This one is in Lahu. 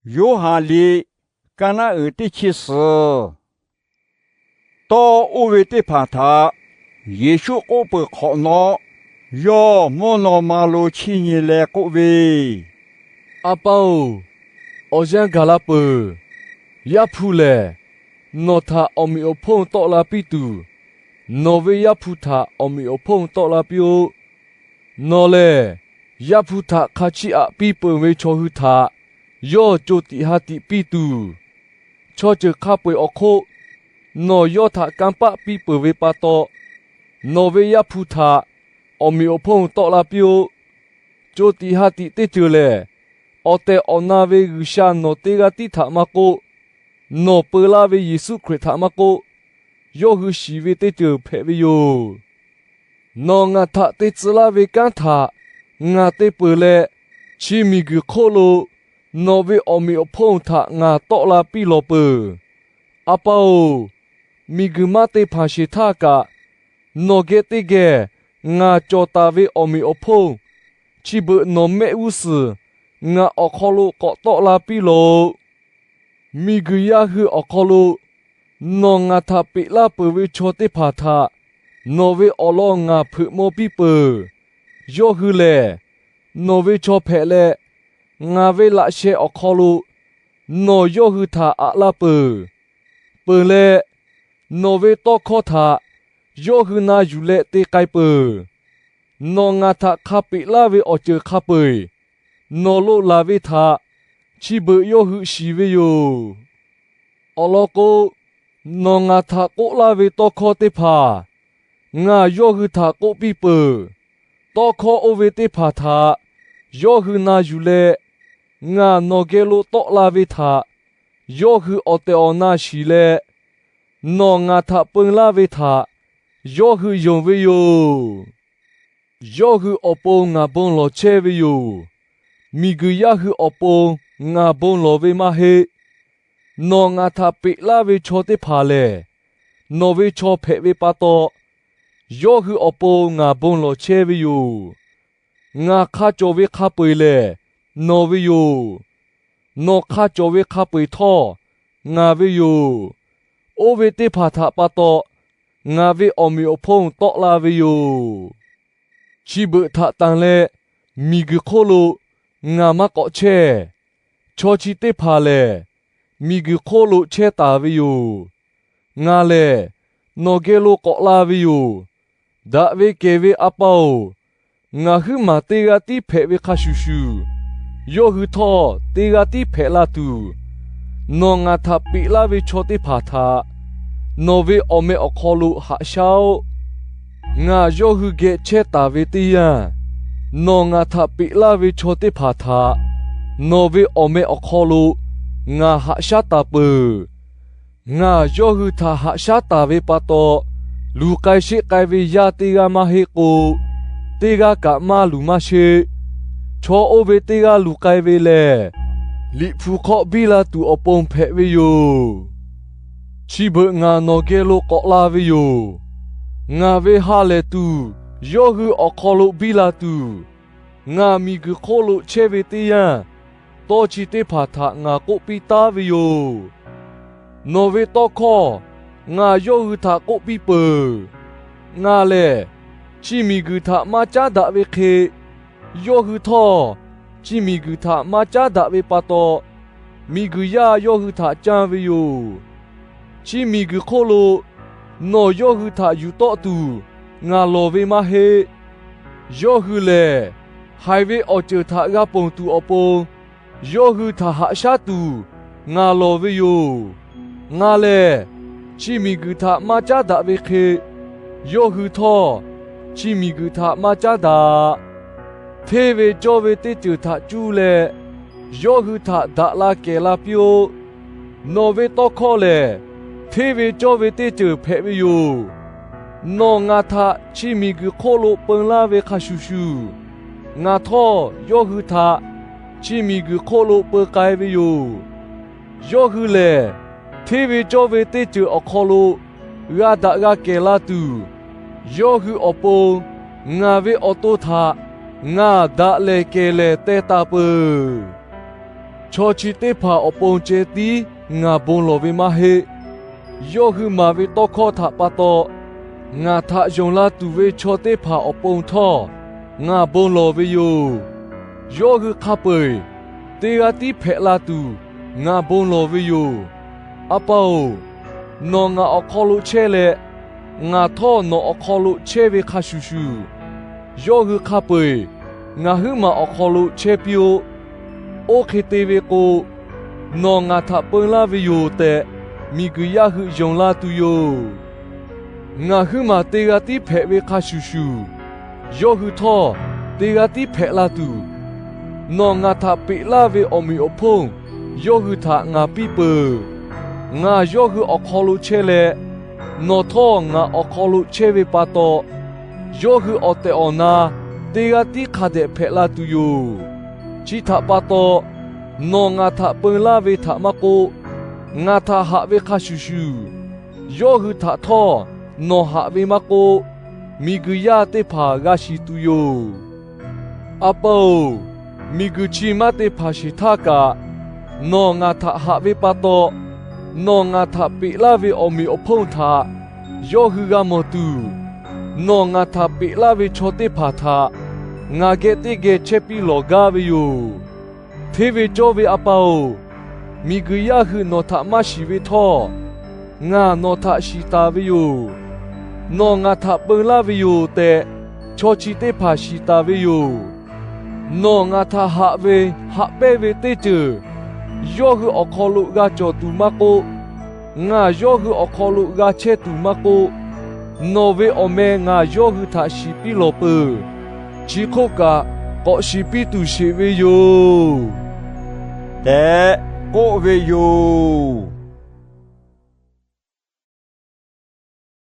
Yoˇhanˬ liꞈ, ka naˆ uiˍ teˇ chi suhˍ. Tawˇ oˇ ve teˇ hpaˍ htaꞈ Yeˍsuˆ k'oˆ peuˬ hk'awꞈ nawˉ, yawˇ mvuhˇ naw ma lo chiˇ nyi leh k'oˆ ve, A pa-oˬ, awˬ yanˇ gaˬ la peuˬ. Yaˇ hpu lehˬ, nawˬ htaꞈ awˬ meꞈ awˬ hponˇ tawˆ la piˇ tuˬ, nawˬ ve Yaˇ hpu htaꞈ awˬ meꞈ awˬ hponˇ tawˆ la piˇ-oˆ. Nawˬ lehˬ, Yaˇ hpu htaꞈ hk'a chiˇ aꞈ piˇ peuˬ ve chaw hui htaꞈ yawˇ co tiꞈ ha tiꞈ piˇ tuˬ, chaw ceuˬ hk'a peu-eˬ awˬ hk'oˆ nawˬ yawˇ htaꞈ kanˇ paˆ piˇ peuˬ ve pa taw, nawˬ ve Yaˇ hpu htaꞈ awˬ meꞈ awˬ hponˇ tawˆ la piˇ-oˆ. Co tiꞈ ha tiꞈ teˇ ceuˬ lehˬ, awˬ tehˬ awˬ na ve G'uiˬsha nawˬ teˇ g'aˇ tiˉ htaꞈ maˇ k'oˆ, nawˬ peu laˇ ve Yeˍsuˆ Hkriꞈ htaꞈ maˇ k'oˆ, yawˇ hui shiˍ ve teˇ ceuˬ hpehꞈ ve yoˬ. Nawˬ ngaˬ htaꞈ te tcuh laˇ ve kanˉ htaꞈ ngaˬ te peuˬ leh, chi miˬguiˬ hk'oˆ lo nawˬ ve awˬ meꞈ awˬ hponˇ htaꞈ ngaˬ tawˆ la piˇ lawˬ peuˬ. A pa-oˬ, miˬguiˬ maˇ te hpanˍ sheˍ htaˇ kaꞈ, nawˬ geh teˇ geh ngaˬ cawˬ taˍ ve awˬ meꞈ awˬ hponˇ, chi beuꞈ nawˬ mehˆ g'uˇ suhˍ ngaˬ awˬ hk'aw lo k'awꞈ tawˆ la piˇ lawˬ-oꞈ. Miˬguiˬ yaˇ hui awˬ hk'aw lo nawˬ ngaˬ htaꞈ peꞈ laˇ peuˬ ve chaw teˇ hpaˍ htaꞈ nawˬ ve awˬ lawn ngaˬ hpeuꞈ maw piˇ peuˬ. Yawˇ hui lehˬ, nawˬ ve chaw hpehꞈ leh, ngaˬ ve laꞈ sheh awˬ hk'aw lo nawˬ yawˇ hui htaꞈ aꞈ laˇ peuˬ. Peuˬ leh, nawˬ ve tawˇ hkawˇ htaꞈ yawˇ hui na yuˬ leh te k'ai peuˬ. Nawˬ ngaˬ htaꞈ hk'a peꞈ laˇ ve awˬ ceuˬ hk'a peu-eˬ nawˬ lo laˬ ve htaꞈ chi beuꞈ yawˇ hui shiˍ ve yoˬ. Awˬ lawn k'o, nawˬ ngaˬ htaꞈ k'oˆ laˇ ve tawˇ hkawˇ teˇ hpaˍ ngaˬ yawˇ hui htaꞈ k'oˆ piˇ peuˬ. Tawˇ hkawˇ oˇ ve teˇ hpaˍ htaꞈ yawˇ hui na yuˬ leh, ngaˬ nawˬ geh lo tawˆ la ve htaꞈ yawˇ hui awˬ tehˬ awˬ na shiˍ leh, nawˬ ngaˬ htaꞈ peu laˇ ve htaꞈ yawˇ hui yonˍ ve yoˬ. Yawˇ hui awˬ pon ngaˬ bon lawˬ chehˇ ve yoˬ. Miˬguiˬ yaˇ hui awˬ pon ngaˬ bon lawˬ ve maˇ heˆ. Nawˬ ngaˬ htaꞈ peꞈ laˇ ve chaw teˇ hpaˍ lehˬ, nawˬ ve chaw hpehꞈ ve pa taw, yawˇ hui awˬ pon ngaˬ bon lawˬ chehˇ ve yoˬ. Ngaˬ hk'a cawˬ ve hk'a peu-eˬ lehˬ nawˬ ve yoˬ. Nawˬ hk'a cawˬ ve hk'a peu-eˬ htawˇ ngaˬ ve yoˬ. Oˇ ve teˇ hpaˍ htaꞈ pa taw ngaˬ ve awˬ meꞈ awˬ hponˇ tawˆ la ve yoˬ. Chi beuꞈ htaꞈ tanˬ leh miˬguiˬ hk'oˆ lo ngaˬ maˇ k'awꞈ chehˇ. Chaw chi teˇ hpaˍ lehˬ, miˬguiˬ hk'oˆ lo chehˇ taˍ ve yoˬ. Ngaˬ lehˬ nawˬ geh lo k'awꞈ la ve yoˬ. Daꞈ ve kehˬ ve A pa-oˬ, ngaˬ huiˉ maˬ teˇ g'aˇ tiˉ hpehꞈ ve hk'a shuˍ shuˍ, yawˇ hui htawˇ teˇ g'aˇ tiˉ hpehꞈ la tuˬ, nawˬ ngaˬ htaꞈ peꞈ laˇ ve chaw teˇ hpaˍ htaꞈ nawˬ ve awˬ meh awˬ hk'aw lo haꞈ shaˉ-oˆ. Ngaˬ yawˇ hui geh chehˇ taˍ ve teˇ yanˇ, nawˬ ngaˬ htaꞈ peꞈ laˇ ve chaw teˇ hpaˍ htaꞈ nawˬ ve awˬ meh awˬ hk'aw lo ngaˬ haꞈ shaˉ taˍ peuˬ. Ngaˬ yawˇ hui htaꞈ haꞈ shaˉ taˍ ve pa taw, luˬ k'ai sheˆ k'ai ve yaˇ teˇ g'aˇ maˇ heˆ k'o, teˇ g'aˇ kaꞈ maˇ luˬ maˇ sheˆ. Chaw oˇ ve teˇ g'aˇ luˬ k'ai ve lehˬ, Liꞈ hpu hk'aw biˇ la tuˬ awˬ pon hpehꞈ ve yoˬ. Chi beuꞈ ngaˬ nawˬ geh lo k'awꞈ la ve yoˬ. Ngaˬ ve ha lehˬ tuˬ yawˇ hui awˬ hk'aw lo biˇ la tuˬ, ngaˬ miˬguiˬ hk'oˆ lo chehˇ ve teˇ yanˇ, tawˇ chi teˇ hpaˍ htaꞈ ngaˬ k'oˆ piˇ taˉ ve yoˬ. Nawˬ ve tawˇ hkawˇ ngaˬ yawˇ hui htaꞈ k'oˆ piˇ peuˬ. Ngaˬ lehˬ, chi miˬguiˬ htaꞈ maˇ caˉ daꞈ ve hk'e, yawˇ hui htawˇ chi miˬguiˬ htaꞈ maˇ caˉ daꞈ ve pa taw, miˬguiˬ yaˇ yawˇ hui htaꞈ canˇ ve yoˬ. Chi miˬguiˬ hk'oˆ lo nawˬ yawˇ hui htaꞈ yuˬ tawˆ tuˬ ngaˬ lawˬ ve maˇ heˆ. Yawˇ hui lehˬ, haiˬ ve awˬ ceuˬ htaꞈ g'a ponˬ tuˬ awˬ pon yawˇ hui htaꞈ haꞈ shaˉ tuˬ ngaˬ lawˬ ve yoˬ. Ngaˬ lehˬ, chi miˬguiˬ htaꞈ maˇ caˉ daꞈ ve hk'e, yawˇ hui htawˇ chi miˬguiˬ htaꞈ maˇ caˉ daꞈ. Hteˇ ve cawˇ ve teˇ ceuˬ htaꞈ cuˇ leh yawˇ hui htaꞈ daꞈ la kehˬ la piˇ-oˆ. Nawˬ ve tawˇ hkawˇ lehˬ, hteˇ ve cawˇ ve teˇ ceuˬ hpehꞈ ve yoˬ. Nawˬ ngaˬ htaꞈ chi miˬguiˬ hk'oˆ lo peu laˇ ve hk'a shuˍ shuˍ, ngaˬ htawˇ yawˇ hui htaꞈ chi miˬguiˬ hk'oˆ lo peu k'ai ve yoˬ. Yawˇ hui lehˬ, hteˇ ve cawˇ ve teˇ ceuˬ awˬ hk'aw lo g'a daꞈ g'a kehˬ la tuˬ, yawˇ hui awˬ pon ngaˬ ve awˬ to htaꞈ ngaˬ daꞈ lehˬ kehˬ lehˬ teh taˍ peuˬ. Chaw chi teˇ hpaˍ awˬ pon ceh tiˉ ngaˬ bon lawˬ ve maˇ heˆ. Yawˇ hui maˍ ve tawˇ hkawˇ htaꞈ pa taw ngaˬ htaꞈ yonˍ la tuˬ ve chaw teˇ hpaˍ awˬ pon htawˇ ngaˬ bon lawˬ ve yoˬ. Yawˇ hui hk'a peu-eˬ teˇ g'aˇ tiˉ hpehꞈ la tuˬ ngaˬ bon lawˬ ve yoˬ. A pa-oˬ, nawˬ ngaˬ awˬ hk'aw lo chehˇ leh, ngaˬ htawˇ nawˬ awˬ hk'aw lo chehˇ ve hk'a shuˍ shuˍ, yawˇ hui hk'a peu-eˬ ngaˬ huiˉ maˬ awˬ hk'aw lo chehˇ piˇ-oˆ. Oˇ hk'e te ve k'o, nawˬ ngaˬ htaꞈ peu laˇ ve yoˬ tehꞈ miˬguiˬ yaˇ hui yonˍ la tuˬ yoˬ. Ngaˬ huiˉ maˬ teˇ g'aˇ tiˉ hpehꞈ ve hk'a shuˍ shuˍ, yawˇ hui htawˇ teˇ g'aˇ tiˉ hpehꞈ la tuˬ, nawˬ ngaˬ htaꞈ peꞈ laˇ ve awˬ meꞈ awˬ hponˇ yawˇ hui htaꞈ ngaˬ piˇ peuˬ. Ngaˬ yawˇ hui awˬ hk'aw lo chehˇ leh, nawˬ htawˇ ngaˬ awˬ hk'aw lo chehˇ ve pa taw, yawˇ hui awˬ tehˬ awˬ na teˇ g'aˇ tiˉ hk'a dehꞈ hpehꞈ la tuˬ yoˬ. Chi htaꞈ pa taw, nawˬ ngaˬ htaꞈ peu laˇ ve htaꞈ maˇ k'oˆ, ngaˬ htaꞈ haꞈ ve hk'a shuˍ shuˍ, yawˇ hui htaꞈ htawˇ nawˬ haꞈ ve maˇ k'oˆ, miˬguiˬ yaˇ teˇ hpaˍ g'a shiˍ tuˬ yoˬ. A pa-oˬ, miˬguiˬ chi maˇ te hpanˍ sheˍ htaˇ kaꞈ, nawˬ ngaˬ htaꞈ haꞈ ve pa taw, nawˬ ngaˬ htaꞈ peꞈ laˇ ve awˬ meꞈ awˬ hponˇ htaꞈ yawˇ hui g'a mawˬ tuˬ, nawˬ ngaˬ htaꞈ peꞈ laˇ ve chaw teˇ hpaˍ htaꞈ ngaˬ geh teˇ geh chehˇ piˇ lawˬ gaˇ ve yoˬ. Hteˇ ve cawˇ ve A pa-oˬ, miˬguiˬ yaˇ hui nawˬ htaꞈ maˇ shiˍ ve htawˇ, ngaˬ nawˬ htaꞈ shiˍ taˍ ve yoˬ. Nawˬ ngaˬ htaꞈ peu laˇ ve yoˬ tehꞈ, chaw chi teˇ hpaˍ shiˍ taˍ ve yoˬ. Nawˬ ngaˬ htaꞈ haꞈ ve haꞈ pehnˇ ve teˇ ceuˬ yawˇ hui awˬ hk'aw lo g'a cawˬ tuˬ maˇ k'oˆ, ngaˬ yawˇ hui awˬ hk'aw lo g'a chehˇ tuˬ maˇ k'oˆ, nawˬ ve awˬ meh ngaˬ yawˇ hui htaꞈ shiˍ piˇ lawˬ peuˬ. Chi hk'oˆ kaꞈ, k'awꞈ shiˍ piˇ tuˬ sheˍ ve yoˬ tehꞈ k'oˆ ve yoˬ.